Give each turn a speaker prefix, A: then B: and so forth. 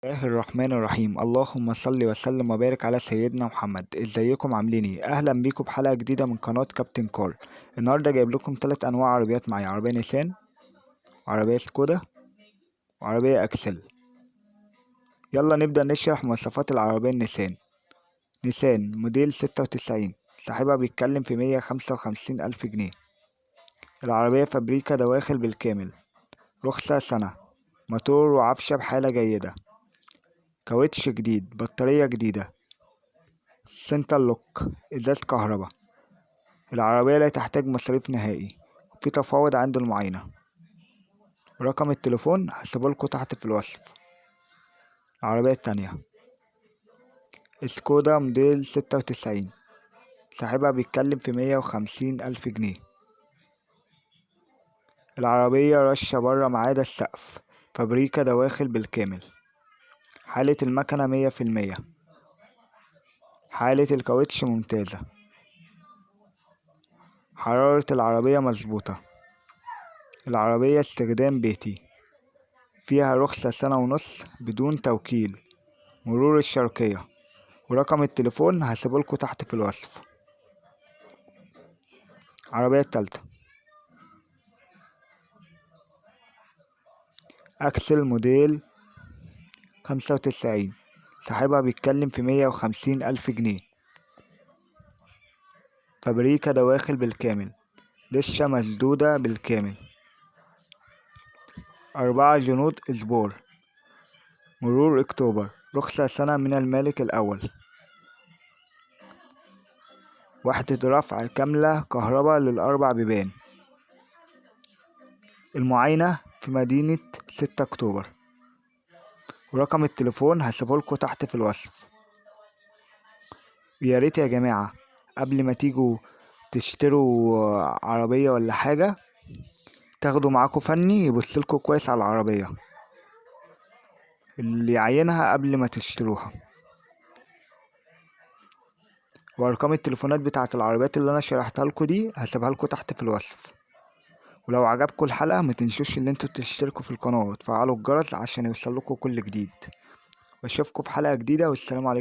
A: الله الرحمن الرحيم. اللهم صل وسلم وبارك على سيدنا محمد. ازيكم عاملين ايه؟ اهلا بيكم بحلقة جديدة من قناة كابتن كار. النهارده جايب لكم 3 انواع عربيات معايا: عربية نيسان، عربية سكودا، وعربية اكسل. يلا نبدا نشرح مواصفات العربية النيسان. نيسان موديل 96، صاحبها بيتكلم في 155 ألف جنيه. العربية فابريكا دواخل بالكامل، رخصة سنة، موتور وعفشة بحالة جيدة، كاوتش جديد، بطارية جديدة، center lock، ازاز كهرباء. العربية لا تحتاج مصاريف نهائي، في تفاوض عند المعاينة. رقم التليفون هسيبهولكوا تحت في الوصف. العربية التانية سكودا موديل 96، صاحبها بيتكلم في 150 ألف جنيه. العربية رشة برا ما عدا السقف، فابريكا دواخل بالكامل، حالة المكنة 100%، حالة الكاوتش ممتازة، حرارة العربية مظبوطة. العربية استخدام بيتي، فيها رخصة سنة ونص بدون توكيل، مرور الشرقية، ورقم التليفون هسيبهولكوا تحت في الوصف. العربية التالتة اكسل موديل 95، صاحبها بيتكلم في 150 ألف جنيه، فابريكا دواخل بالكامل، لسه مسدودة بالكامل، 4 جنوط اسبور، مرور اكتوبر، رخصة سنة من المالك الأول، وحدة رفع كاملة كهرباء للأربع بيبان. المعاينة في مدينة 6 أكتوبر، ورقم التليفون هسيبهولكوا تحت في الوصف. ويا ريت يا جماعة قبل ما تيجوا تشتروا عربية ولا حاجة تاخدوا معاكوا فني يبصلكوا كويس على العربية اللي يعاينها قبل ما تشتروها. وارقام التليفونات بتاعت العربيات اللي انا شرحتها لكم دي هسيبها لكم تحت في الوصف. ولو عجبكم الحلقة ما تنسوش ان انتوا تشتركوا في القناة وتفعلوا الجرس عشان يوصلكوا كل جديد. واشوفكم في حلقة جديدة، والسلام عليكم.